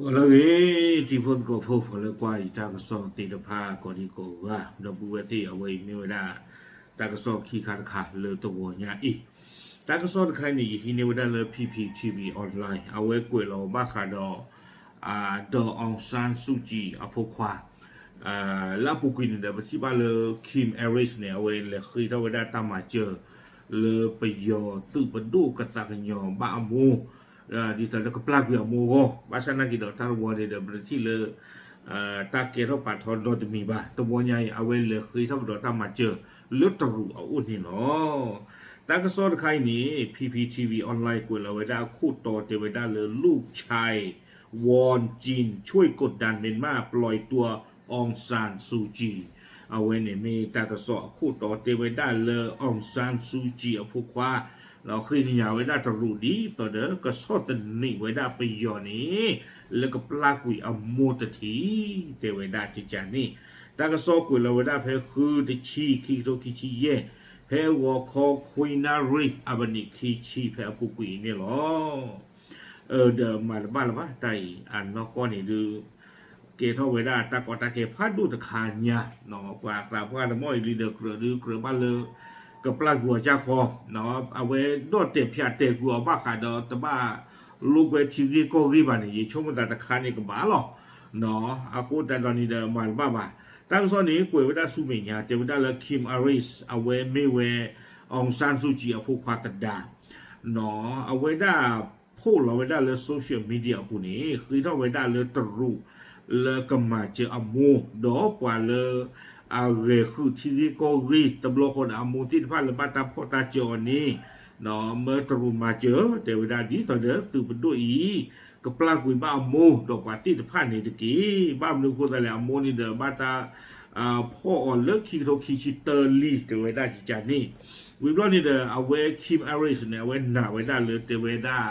ဂီၤလၢအဂ့ၤ တံၤဖိသကိးဖိ ပှၤလၢကွၢ်ယတၢ်ကစီၣ်သ့ၣ်တဖၣ်ကိးဒံကိးဂၤ ဒီပုၢ်ဝဲၢ်သ့ၣ် အဝဲအံၤမ့ၢ်ဝဲဒၣ် တၢ်ကစီၣ်ခံခါတခါလၢတဂီၤညါအံၤ, တၢ်ကစီၣ်တခါအံၤန့ၣ် ယဟံးန့ၢ်ဝဲဒၣ်လၢ P P T V Online အဝဲကွဲးလီၤဘၣ်ဃးဒီး ဒီး အောင်ဆန်းစုကြည် အဖိခွါ လၢအပူၤကွံာ်န့ၣ်ဒီး ပထံၣ်ဘၣ်လၢ Kim Aris န့ၣ် အဝဲလဲၤဃ့ထီၣ်ဝဲဒၣ်တၢ်မၤစၢၤ လၢပယီၤသုးပဒိၣ်ကသးကညီၤဘၣ်အမိၢ် ဒ်သိးလၢကပျၢ်ကွံာ်အမိၢ်အဂီၢ်, ဘၣ်ဆၣ်နာ်က့ၤဒီးတၢ်တဝီန့ၣ်ဒီး ပတထံၣ်လၢ တၢ်ကဲထီၣ်ပာ်ထီဒီတမံၤဘၣ်. တဝီညါအံၤ အဝဲလဲၤဃ့ထီၣ်ကဒီးတၢ်မၤစၢၤလၢတရူးအအိၣ်န့ၣ်လီၤ. တၢ်ကစီၣ်တခါအံၤန့ၣ် P P T V Online ကွဲးလီၤဝဲဒၣ်အခိၣ်တီတဲဝဲဒၣ်လၢ ลูกชาย วอนจีน ช่วยกดดันเมียนมาปล่อยตัว องซานซูจี အဝဲန့ၣ်မ့ၢ်တၢ်ကစီၣ်အခိၣ်တီတဲဝဲဒၣ်လၢ အောင်ဆန်းစုကြည် အဖိခွါ ဒီးဃ့ကညးဝဲဒၣ်တရူးဒ်သိးဒီး ကဆီၣ်သနံးဝဲဒၣ်ပယီၤန့ၣ် လၢကပျၢ်ကွံာ်အမိၢ်တထံၣ် တဲဝဲဒၣ်ကကန့ၣ်, တၢ်ကစီၣ်ကွဲးလီၤဝဲဒၣ်ဖဲဃုတဆံ ခံကထိခံဆံယဲၢ် ဖဲဂီၤခီခွံနၣ်ရံၣ်အမံးနံးခံဆံ ဖဲအပူၤကွံာ်အံၤန့ၣ်လီၤ. ဒီးမၤတဘၣ်လၢၤဘၣ် တၢ်အံၤ အနီၢ်ကီၢ်န့ၣ်ဒုး ကဲထီၣ်ဝဲဒၣ်တၢ်ကီတၢ်ခဲဖးဒိၣ်တခါညါ, ပှၤသးပှၢ်တမီၢ်အံၤလံဒီးကြၢးဒုးကြၢးဘၣ်လၢ ကပျၢ်ကွံာ်အီၤကၢ်ခီ, အဝဲဒီၣ်တဲာ်ဖၠးတဲာ်ကွံာ်အီၤဘၣ်ဃးဒီးတဘၣ်လိာ်ကွဲထံဂ့ၢ်ကီၢ်ဂ့ၢ်ဘၣ်န့ၣ် ယဆိကမိၣ်သးတခါန့ၣ်ကဘၣ်လီၤ. အဃိသတးဒီးန့ၣ်ဒီးမၤတဘၣ်ဘၣ်. တၢ်ကစီၣ်န့ၣ် ကွဲးဝဲဒၣ်ဆူမဲာ်ညါ တဲဝဲဒၣ်လၢ Kim Aris အဝဲမ့ၢ်ဝဲ အောင်ဆန်းစုကြည် အဖိခွါသဒါ အဝဲဒၣ် post လီၤဝဲဒၣ်လၢ social media အပူၤန့ၣ် ဃ့ထီၣ်ဝဲဒၣ်လၢတရူး လၢကမၤစၢၤအမိၢ် ဒီးပှၤလၢ အဂဲၤဃုာ်ထံဂ့ၢ်ကီၢ်ဂ့ၢ် တဘျီဃီဒီးအမိၢ်သ့ၣ်တဖၣ်လၢဘၣ်တၢ်ဖီၣ်တၢ်စၢၤအီၤန့ၣ် မၢတရူးမၤစၢၤ တဲဝဲဒၣ်ဒ်သိးဒီးသုးပဒိၣ်အံၤ ကပျၢ်ကွံာ်ဘၣ်အမိၢ် ဒီးပှၤသ့ၣ်တဖၣ်န့ၣ်တက့ၢ်. ဘၣ်မနုၤအဃိသတးလဲၣ် အမိၢ်န့ၣ်ဒီးဘၣ်တၢ် ဖီၣ်အီၤလၢခံကထိခံဆံတၢလံ တဲဝဲဒၣ်ကကန့ၣ်, ဝံၤဘျီန့ၣ်ဒီး အဝဲ Kim Aris န့ၣ် အဝဲနာ်ဝဲဒၣ်လၢတဲဝဲဒၣ်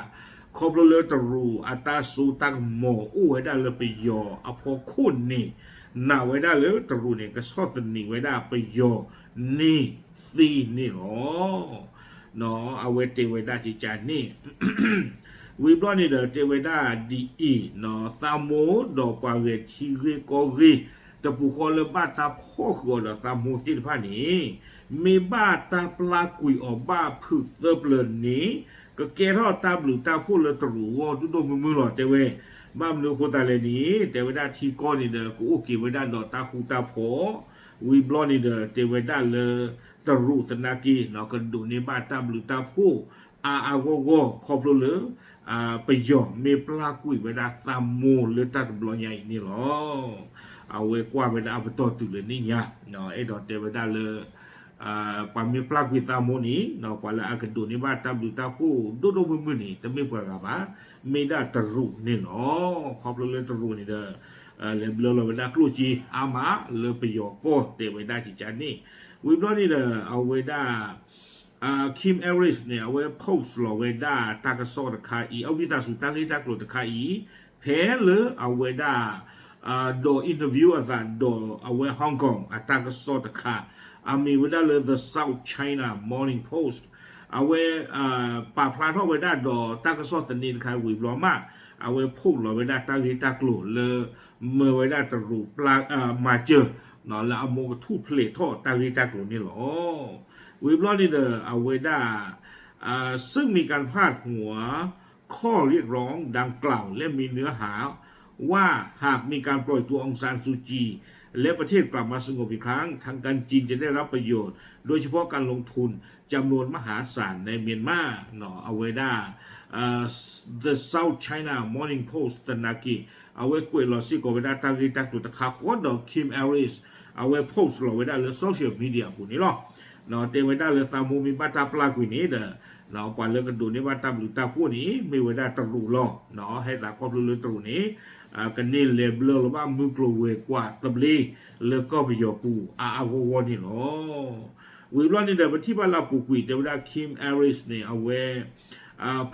ခီဖျိလၢတရူးအတၢ်စိတၢ်ကမီၤအိၣ်ဝဲဒၣ်လၢပယီၤအဖီခိၣ်န့ၣ် နာ်ဝဲဒၣ်လၢတရူးန့ၣ် ကဆီၣ်သနံးဝဲဒၣ်ပယီၤန့ၢ်သ့န့ၣ်လီၤ. အဝဲတဲဝဲဒၣ်ကကန့ၣ် ဝံၤဘျီန့ၣ်ဒီးတဲဝဲဒၣ်ဒ်အံၤ, သးမိၢ်ဒီးပှၤဂဲၤထံဂ့ၢ်ကီၢ်ဂ့ၢ် တပူၤဃီလၢဘၣ်တၢ်ဖီၣ်ဃုာ်အီၤဒီးသးမိၢ်သ့ၣ်တဖၣ်န့ၣ် မ့ၢ်ဘၣ်တၢ်ပျၢ်ကွံာ်အီၤဘၣ်ဖုးသၢပျၢၤန့ၣ် ကကဲထီၣ်တၢ်ဘျုးတၢ်ဖှိၣ်လၢတရူးအဂီၢ်ဒိၣ်ဒိၣ်မုၢ်မုၢ်လီၤ တဲဝဲ. ဘၣ်မနုၤအဃိသတးလဲၣ်န့ၣ် တဲဝဲဒၣ်ထံကီၢ်န့ၣ်ဒီး ကအိၣ်က့ၤဝဲဒၣ်ဒီးတၢ်ဃူတၢ်ဖိး, ဝံၤဘျီန့ၣ်ဒီး တဲဝဲဒၣ်လၢ တရူးသနာ်က့ ကဒိးန့ၢ်ဘၣ်တၢ်ဘျုးတၢ်ဖှိၣ် အါအါဂီၢ်ဂီၢ် ခီဖျိလၢ ပယီၤမ့ၢ်ပျၢ်ကွံာ်ဝဲဒၣ်သးမိၢ်လၢတၢ်တဘျီညါအံၤန့ၣ်လီၤ. အဝဲကွၢ်ဝဲဒၣ်အပတီၢ်တုၤလၢန့ၣ်ညါ, အဲၣ်ဒိးတဲဝဲဒၣ်လၢ ပှၤမ့ၢ်ပျၢ်ကွံာ်သးမိၢ်န့ၣ် ပှၤလၢအကဒိးန့ၢ်ဘၣ်တၢ်ဘျုးတၢ်ဖှိၣ်ဒိၣ်ဒိၣ်မုၢ်မုၢ်န့ၣ် တမ့ၢ်ပှၤဂၤဘၣ်, မ့ၢ်ဒၣ်တရူးန့ၣ်လီၤ. ခီဖျိလၢတရူးန့ၣ်ဒီး လဲၤဘျၢလီၤဝဲဒၣ်ကျိၣ်စ့အါမးလၢပယီၤကီၢ်တဲဝဲဒၣ်ကကန့ၣ်, ဝံၤဘျီန့ၣ်ဒီး အဝဲဒၣ် Kim Aris န့ၣ် အဝဲ post လီၤဝဲဒၣ်တၢ်ကစီၣ်တခါအံၤ အဝံသးစူၤတၢ်ဂ့ၢ်တၢ်ကျိၤတခါအံၤ ဖဲလၢအဝဲဒၣ် ဒီး interview အသးဒီးအဝဲ Hong Kong အတၢ်ကစီၣ်တခါ အမ့ၢ်ဝဲဒၣ်လၢ The South China Morning Post အဝဲ ပာ်ဖျါထီၣ်ဝဲဒၣ်ဒီးတၢ်ကစီၣ်သန့တခါဝံၤဘျီမး အဝဲ post လီၤဝဲဒၣ်တၢ်ဂ့ၢ်တၢ်ကျိၤလၢ မၢဝဲဒၣ်တရူးပျၢ် မၤစၢၤ လၢအမိၢ်ကထူၣ်ဖျဲးထီၣ်တၢ်ဂ့ၢ်တၢ်ကျိၤန့ၣ်လီၤ. ဝံၤဘျီန့ၣ်ဒီး အဝဲဒၣ် ซึ่งมีการพาดหัว ข้อเรียกร้องดังกล่าว และมีเนื้อหาว่า หากมีการปล่อยตัวองซานซูจี และประเทศกลับมาสงบอีกครั้ง ทางการจีนจะได้รับประโยชน์ โดยเฉพาะการลงทุนจำนวนมหาศาลในเมียนมา အဝဲဒၣ် The South China Morning Post သနာ်က့ အဝဲကွဲးလီၤစ့ၢ်ကီးဝဲဒၣ်တၢ်ဂ့ၢ်တၢ်ကျိၤတခါဃီဒီး Kim Aris အဝဲ post လီၤဝဲဒၣ်လၢ social media အပူၤန့ၣ်လီၤ. တဲဝဲဒၣ်လၢသးမိၢ်မ့ၢ်ဘၣ်တၢ်ပျၢ်ကွံာ်န့ၣ်ဒီး ပှၤလၢကဒိးန့ၢ်ဘၣ်တၢ်ဘျုးတၢ်ဖှိၣ်န့ၣ် မ့ၢ်ဝဲဒၣ်တရူးလီၤ. ဟဲသးခီဖျိလၢတရူးန့ၣ် ကန့ၢ်လဲၤဘျၢလီၤဘၣ်မုၢ်ကျိၤဝဲၤကွာ်သဘျ့လၢကီၢ်ပယီၤပူၤအါအါဂီၢ်ဂီၢ်န့ၣ်လီၤ. ဝံၤဘျီန့ၣ်ဒီး ပထံၣ်ဘၣ်လၢအပူၤကွံာ် တဲဝဲဒၣ် Kim Aris န့ၣ် အဝဲ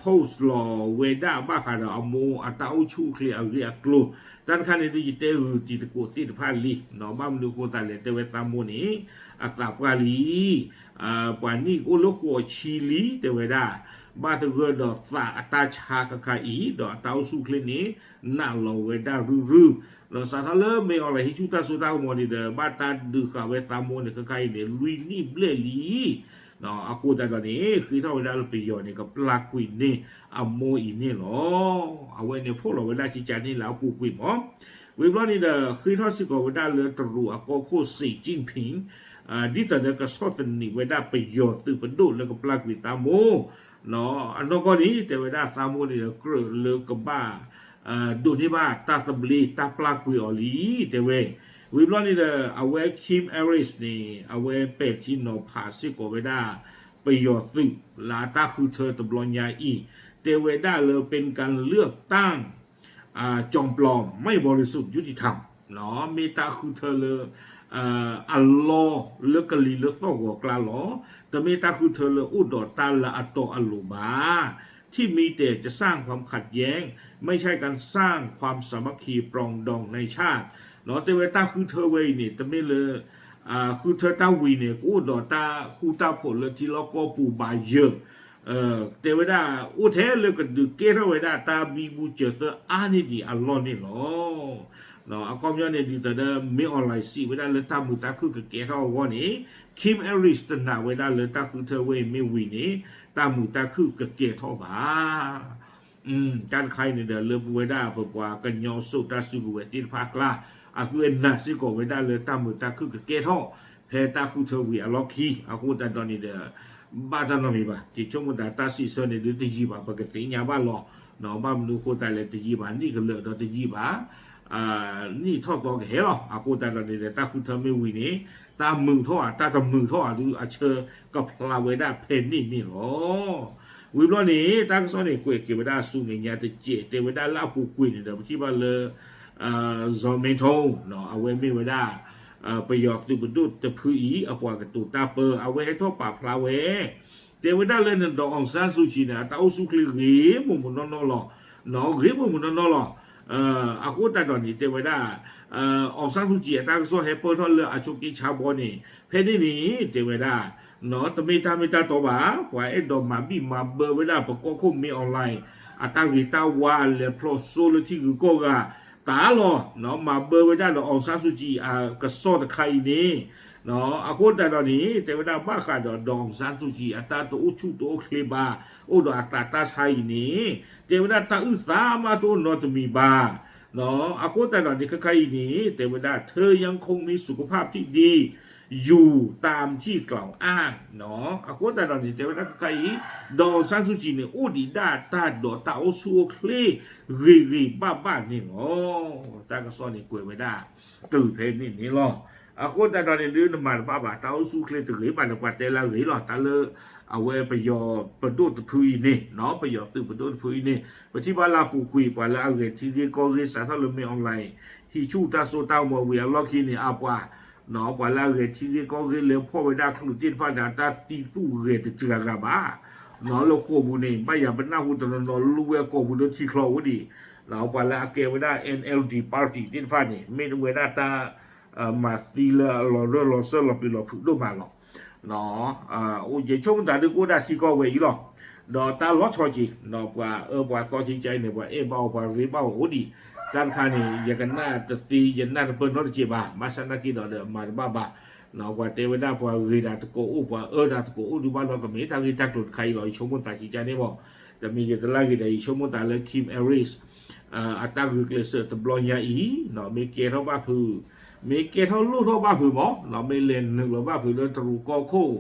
post လီၤဝဲဒၣ်ဘၣ်ဃးဒီးအမိၢ်အတၢ်အိၣ်ဆူၣ်အိၣ်ချ့အဂ့ၢ်အကျိၤ, တၢ်တခါန့ၣ်ဒုး ယတဲဂုာ်တံၤသကိးသ့ၣ်တဖၣ်လံ, ဘၣ်မနုၤအဃိသတးလဲၣ် တဲဝဲသးမိၢ်န့ၣ် အသးပှၢ်လံ, ပှၤနံၣ်ကအိၣ်လၢဃိးဆံလံ တဲဝဲဒၣ်, ဘၣ်သဂၢၢ်ဒီးသးအတၢ်ဆါခါခါအံၤ ဒီးအတၢ်အိၣ်ဆူၣ်အိၣ်ချ့န့ၣ် နးလီၤဝဲဒၣ်ရုၢ်ရုၢ်, ဒီးစးထီၣ်လၢမ့ၢ်အီၤလၢဟံးဆူၣ်တၢ်စိတၢ်ကမီၤန့ၣ်ဒီး ဘၣ်တၢ်ဒုးဃာ်ဝဲသးမိၢ်န့ၣ် ခါခါအံၤန့ၣ် လွံၢ်နံၣ်ဘျဲၣ်လံ အဃိသတးဒီးန့ၣ် ဃ့ထီၣ်ဝဲဒၣ်လၢပယီၤန့ၣ် ကပျၢ်ကွံာ်န့ၢ်အမိၢ်အံၤန့ၣ်လီၤ. အဝဲန့ၣ်ဖီၣ်လီၤဝဲဒၣ်ကကန့ၣ်လၢအပူၤကွံာ်မး, ဝံၤဘျီန့ၣ်ဒီး ဃ့ထီၣ်စ့ၢ်ကီးဝဲဒၣ်လၢတရူးအကီၢ်ခိၣ် Xi Jinping ဒ်သိးဒီးကဆီၣ်သနံးဝဲဒၣ်ပယီၤသုးပဒိၣ်လၢကပျၢ်ကွံာ်သးမိၢ်, အနီၢ်ကီၢ်န့ၣ် တဲဝဲဒၣ်သးမိၢ်န့ၣ်ဒီး ကြၢးလၢကဘၣ် ဒိးန့ၢ်ဘၣ်တၢ်သဘျ့တၢ်ပျၢ်ကွံာ်အီၤလံ တဲဝဲ, ဝံၤဘျီန့ၣ်ဒီး အဝဲ Kim Aris န့ၣ် အဝဲပဲာ်ထံနီၤဖးစ့ၢ်ကီးဝဲဒၣ် ပယီၤသုး လၢအတၢ်ဃုထၢတဘျီညါအံၤ တဲဝဲဒၣ်လၢ เป็นการเลือกตั้ง จอมปลอม ไม่บริสุทธิ์ยุติธรรม မ့ၢ်တၢ်ဃုထၢလၢ အလီၢ်လၢကလံၤလၢသီၣ်ဂီၤကျါလီၤ. တမ့ၢ်တၢ်ဃုထၢလၢအိၣ်ဒီးတၢ်လၢအတီအလိၤဘၣ်. ที่มีแต่จะสร้างความขัดแย้ง ไม่ใช่การสร้างความสามัคคีปรองดองในชาติ တဲဝဲတၢ်ဃုထၢဝဲအံၤန့ၣ် တမ့ၢ်လၢ ဃုထၢတၢ်ဝံၤန့ၣ် ကအိၣ်ဒီးတၢ်ဃူတၢ်ဖိးလၢထံလီၢ်ကီၢ်ပူၤဘၣ်ယၢၤ တဲဝဲဒၣ် အိၣ်ထဲလၢကဒုးကဲထီၣ်ဝဲဒၣ်တၢ်ဘံဘူစၢၤသၢအါန့ၢ်ဒံးအလီၢ်န့ၣ်လီၤ. အခီပညီန့ၣ် ဒ်သိးဒီး မင်းအောင်လှိုင် စံးဝဲဒၣ်လၢတၢ်မုာ်တၢ်ခုၣ်ကကဲထီၣ်အဂီၢ်န့ၣ် Kim Aris တနာ်ဝဲဒၣ်လၢတၢ်ဃုထၢဝဲအံၤမ့ၢ်ဝံၤန့ၣ် တၢ်မုာ်တၢ်ခုၣ်ကကဲထီၣ်ဘၣ်. တၢ်တခါအံၤန့ၣ်ဒီး လၢပဝဲဒၣ်ပပှၤကညီစိာ်တၢ်စုကဝဲၤသ့ၣ်တဖၣ်အကျါ အသုဝဲနာ်စ့ၢ်ကီးဝဲဒၣ်လၢတၢ်မုာ်တၢ်ခုၣ်ကကဲထီၣ် ဖဲတၢ်ဃုထၢဝံၤအလီၢ်ခံ အဃိသတးဒီးန့ၣ်ဒီး ဘၣ်တၢ်နီတမံၤဘၣ်. ယဆိကမိၣ်သးတၢ်စံးဆၢန့ၣ်ဒုးတယံာ်ဘၣ် ပကသ့ၣ်ညါဘၣ်လီၤ. ဘၣ်မနုၤအဃိသတးလဲၣ် တယံာ်ဘၣ်နံၣ်ကလၢာ်ဒီးတယံာ်ဘၣ် နံၣ်ထီၣ်သီကဟဲလီၤ. အဃိသတးဒီးန့ၣ်ဒီး တၢ်ဃုထၢမ့ၢ်ဝံၤန့ၣ် တၢ်မုာ်ထီၣ်ဧါ တၢ်တမုာ်ထီၣ်ဧါဒုး အဆၢကဖျါဝဲဒၣ်ဖဲန့ၣ်န့ၣ်လီၤ. ဝံၤဘျီန့ၣ် တၢ်ကစီၣ်န့ၣ် ကွဲးက့ၤဝဲဒၣ်ဆူမဲာ်ညါတစဲး တဲဝဲဒၣ်လၢအပူၤကွံာ်န့ၣ်ဒီး ပထံၣ်ဘၣ်လၢ စီၤမ့ထိ အဝဲမ့ၢ်ဝဲဒၣ် ပယီၤသုးပဒိၣ်တဖုအံၤ အပှၤကတိၤတၢ်ပၢ အဝဲဟဲထီၣ်ပာ်ဖျါဝဲ တဲဝဲဒၣ်လၢန ဒေါ်အောင်ဆန်းစုကြည် န့ၣ် အတၢ်အိၣ်ဆူၣ်ချ့ဂ့ၤမိၢ်မိၢ်နီၢ်နီၢ်လီၤ. ဂ့ၤမိၢ်မိၢ်နီၢ်နီၢ်လီၤ. အဃိသတးဒီးန့ၣ် တဲဝဲဒၣ် အောင်ဆန်းစုကြည် အတၢ်ကစီၣ်ဟဲပၢၢ်ထီၣ်လၢအဆိးက့ဆါဘီန့ၣ် ဖဲန့ၣ်န့ၣ် တဲဝဲဒၣ် တမ့ၢ်တၢ်မ့ၢ်တၢ်တီဘၣ် ပှၤအဲၣ်ဒိးမၤဘံၣ်မၤဘၢဝဲဒၣ်ပကီၢ်ခိၣ် မင်းအောင်လှိုင် အတၢ်ဂ့ၤတၢ်ဝါ လဲၤဖျိးစိလၢထံဂုၤကီၢ်ဂၤ တၢ်လီၤ. မၤဘၢဝဲဒၣ်ဒီး အောင်ဆန်းစုကြည် အကစီၣ်တခါအံၤန့ၣ် အဃိသတးဒီးန့ၣ် တဲဝဲဒၣ်ဘၣ်ဃးဒီး ဒေါ်အောင်ဆန်းစုကြည် အတၢ်တအိၣ်ဆူၣ်တအိၣ်ချ့ဘၣ် အိၣ်ဒီးအသးတၢ်ဆါအံၤန့ၣ် တဲဝဲဒၣ်တၢ်အုၣ်သးမးတအိၣ်နီတမံၤဘၣ်. အဃိသတးဒီးန့ၣ် ခဲခါအံၤန့ၣ် တဲဝဲဒၣ် เธอยังคงมีสุขภาพที่ดีอยู่ ตามที่กล่าวอ้าง အဃိသတးဒီးန့ၣ် တဲဝဲဒၣ်ခဲခါအံၤ ဒေါ်အောင်ဆန်းစုကြည် န့ၣ် အိၣ်ဒံးဒၣ်တၢ်ဒီးတၢ်အိၣ်ဆူၣ်အိၣ်ချ့ဂ့ၤဂ့ၤဘၣ်ဘၣ်န့ၣ်လီၤ. တၢ်ကစီၣ်န့ၣ်ကွဲးဝဲဒၣ်တုၤဖဲန့ၣ်န့ၣ်လီၤ. အဃိသတးဒီးန့ၣ်ဒုး နမၤတဘၣ်ဘၣ် တၢ်အိၣ်ဆူၣ်အိၣ်ချ့တဂ့ၤဘၣ်န့ၣ် ပှၤတဲလၢအဂ့ၤလီၤ. တၢ်လၢ အဝဲပယီၤပဒိၣ်တဖုအံၤန့ၣ် ပယီၤသုးပဒိၣ်တဖုအံၤန့ၣ် ပထံၣ်ဘၣ်လၢအပူၤကွံာ် ပှၤလၢအဂဲၤထံဂ့ၢ်ကီၢ်ဂ့ၢ် စးထီၣ်လၢ မင်းအောင်လှိုင် ဟံးဆူၣ်တၢ်စိတၢ်ကမီၤဝံၤအလီၢ်ခံန့ၣ် အပှၤ ပှၤလၢအဂဲၤထံဂ့ၢ်ကီၢ်ဂ့ၢ်လဲၤဖီၣ်ဝဲဒၣ်ချုးသ့ၣ်တဖၣ်န့ၣ် အတၢ်သံသူၣ်ဂဲၤတစှၤဂၤဘၣ်. လၢဃိာ်ပူၤန့ၣ် ဘၣ်ယၤပနၢ်ဟူတနီၤနီၤ လူၤဝဲအကိာ်ပူၤဒီးထံချီဝဲဒံး ပှၤလၢအကဲဝဲဒၣ် NLD party သ့ၣ်တဖၣ်န့ၣ် မ့ၢ်ဝဲဒၣ်တၢ် မၤသံလၢအလီၤရၢၢ်လီၤစၢၢ်လီၤပျံၤလီၤဖုးဒိၣ်မးလီၤ. ယဆိကမိၣ်တၢ်ဒုးကအိၣ်ဒၣ်ထံကီၢ်ဝဲအံၤလီၤ. ဒီးတၢ်လီၤဆီက့ၤ ပှၤအၢပှၤသီက့ၤကါအံၤန့ၣ် ပှၤအဲၣ်ဘၣ်အီၤပှၤရ့ဘၣ်အီၤအိၣ်ဒံး. တၢ်တခါန့ၣ် ယကနၣ်တသ့ ယနၢ်တပၢၢ်နီတစဲးဘၣ်. ဘၣ်ဆၣ်နာ်က့ဒီးဒီးမၤတဘၣ်ဘၣ်. ပှၤတဲဝဲဒၣ်ပှၤဂ့ၤတၢ်တကိးအိၣ် ပှၤအၢတၢ်တကိးအိၣ်ဒုးဘၣ်ဒီး ကမ့ၢ်တၢ်ဂ့ၢ်တၢ်ကျိၤတခါအံၤလီၤ. ယဆိကမိၣ်သးက့ၤကါန့ၣ်မး တမ့ၢ်ယတလၢဂ့ၤဒီး ယဆိကမိၣ်သးလၢ Kim Aris အတၢ်ဂုာ်ကျဲးစၢးတဘျီညါအံၤ မ့ၢ်ကဲထီၣ်ဘၣ်ဖုး မ့ၢ်ကဲထီၣ်လိၣ်ထီၣ်ဘၣ်ဖုးမး မ့ၢ်လဲၤနုာ်လီၤဘၣ်ဖုးလၢတရူးကီၢ်ခိၣ်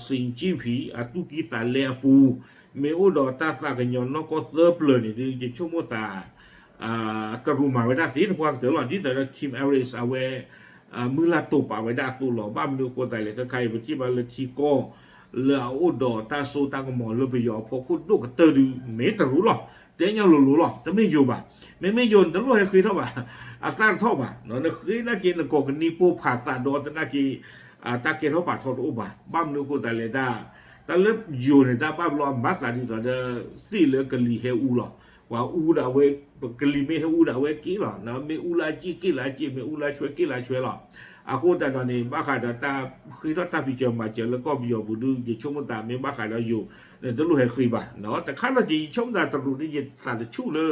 Xi Jinping အသူၣ်ကံၢ်သးလဲအပူၤ မ့ၢ်အိၣ်ဒီးတၢ်သးကညီၤနီၢ်ကီၢ်သၢပျၢၤန့ၣ်ဒုး ယဆိကမိၣ်သး တရူးမၤဝဲဒၣ်သ့တပှၢ်ကတၢၢ်လီၤ. ဒ်သိးဒီး Kim Aris အဝဲ မုၢ်လၢ်တိာ်ပာ်ဝဲဒၣ်အသိးလီၤ. ဘၣ်မနုၤအဃိသတးလဲၣ် ခဲခါအံၤ ပထံၣ်ဘၣ်လၢထံကီၢ် လၢအအိၣ်ဒီးတၢ်စိတၢ်ကမီၤလၢပယီၤအဖီခိၣ်ဒိၣ်ကတၢၢ်ဒုး မ့ၢ်တရူးလီၤ. တဲညီလိၤလိၤလီၤ. တမ့ၢ်ယိၤဘၣ်. မ့မ့ၢ်ယိၤန့ၣ် တလိၣ်ဟဲဃ့ထီၣ်ဘၣ်. အသၣ်တထီၣ်ဘၣ်. နဃ့နာ်က့ နကိးကနံပိၢ်ဖးသးဒီးသနာ်က့ တၢ်ကဲထီၣ်ပာ်ထီၣ်တအိၣ်ဘၣ်. ဘၣ်မနုၤအဃိသတးလဲၣ်ဒၣ် တၢ်လၢယိၤန့ၣ် တၢ်ဘၣ်ဘျီအမၤသးဒ်သိးဒီး သ့ၣ်လၢကလံၤဟဲအူလီၤ. ပှၤအူဒၣ်ဝဲ, ကလံၤမ့ၢ်ဟဲအူဒၣ်ဝဲက့ၤလီၤ. မ့ၢ်အူလၢအစ့ၣ်က့ၤလၢအစ့ၣ်, မ့ၢ်အူလၢဆွဲက့ၤလၢဆွဲလီၤ. အဃိသတးဒီးန့ၣ် ဘၣ်ဃးဒီးတၢ်ဃ့ထီၣ်တၢ်ဖံးစၢၤမၤစၢၤလၢကီၢ်ပယီၤပူၤဒုး ယဆိကမိၣ်သးမ့ၢ်ဘၣ်ဃးဒီးယိၤ တလိၣ်ဟဲဃ့ဘၣ်. တခါလီၤက့ၤ ယဆိကမိၣ်သးတရူးန့ၣ် ယသးတဆူၣ်လၢ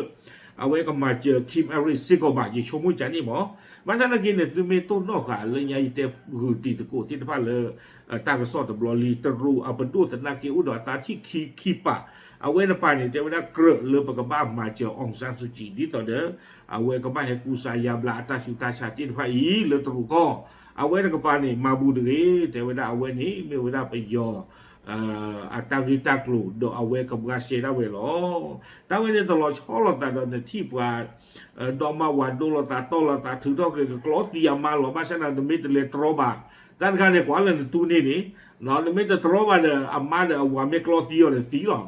အဝဲကမၤစၢၤ Kim Aris စ့ၢ်ကီးဘၣ် ယဆိကမိၣ်ကန့ၣ်မး. ဘၣ်ဆၣ်သနာ်က့န့ၣ် သုမ့ၢ်တိၢ်နီၣ်ဃာ်လၢညါယတဲဂုာ်တံၤသကိးသ့ၣ်တဖၣ်လၢ တၢ်ကစီၣ်တဘျီလံ တရူးအပဒိၣ်သနာ်က့အိၣ်ဒီးအတၢ်ထံၣ်ခံခံပၤ, အဝဲတပၤန့ၣ် တဲဝဲဒၣ်ကြၢးလၢပကဘၣ်မၤစၢၤ အောင်ဆန်းစုကြည် ဒ်သိးဒီး အဝဲကဘၣ်ဟဲကူစါယါဘျါအတၢ်ဆူးတၢ်ဆါသ့ၣ်တဖၣ်အံၤလၢတရူးကီၢ်, အဝဲတကပၤန့ၣ် မၤဘူးတဂ့ၤ, တဲဝဲဒၣ်အဝဲန့ၣ် မ့ၢ်ဝဲဒၣ်ပယီၤ အတၢ်ဂ့ၢ်တၢ်ကျိၤ ဒီးအဝဲကဘှါရှဲဒၣ်ဝဲလီၤ. တၢ်ဝဲန့ၣ်တလီၤဆီလိာ်သးဒီးနထံၣ်ပှၤ ဒီးမၤဝၤဒိလိာ်သးတီၢ်လိာ်သးထုးထီၣ်က့ၤကကျီသံအမါလီၤ. ဘၣ်ဆၣ်န့ၣ် နမ့ၢ်တလဲၤတြီဘၣ် တၢ်တခါန့ၣ် ကွၢ်လၢနတူၢ်န့ၢ်န့ၣ်, နမ့ၢ်တတြီဘၣ်ဒီး အမါဒီးအဝၤမ့ၢ်ကျီသံအီၤန့ၣ်သံလီၤ.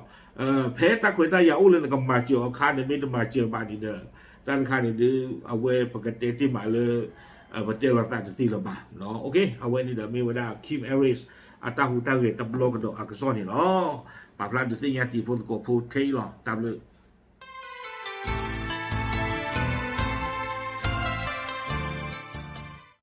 ဖဲတၢ်ခွဲးတၢ်ယာ်အိၣ်လၢနကမၤစၢၤအီၤအခါ နမ့ၢ်တမၤစၢၤဘၣ်န့ၣ်ဒီး တၢ်တခါန့ၣ်ဒုး အဝဲပကတဲတ့ၢ်မးလၢ ပတဲလိာ်သးတသ့လၢၤဘၣ်. အဝဲန့ၣ်ဒီးမ့ၢ်ဝဲဒၣ် Kim Aris အတၢ်ဟူးတၢ်ဂဲၤတဘျီကဒီးအကစီၣ်န့ၣ်လီၤ. ပာ်ဖျါဒုးသ့ၣ်ညါတံၤဖိသကိးဖိထဲအံၤလီၤ. တၢ်ဘျုး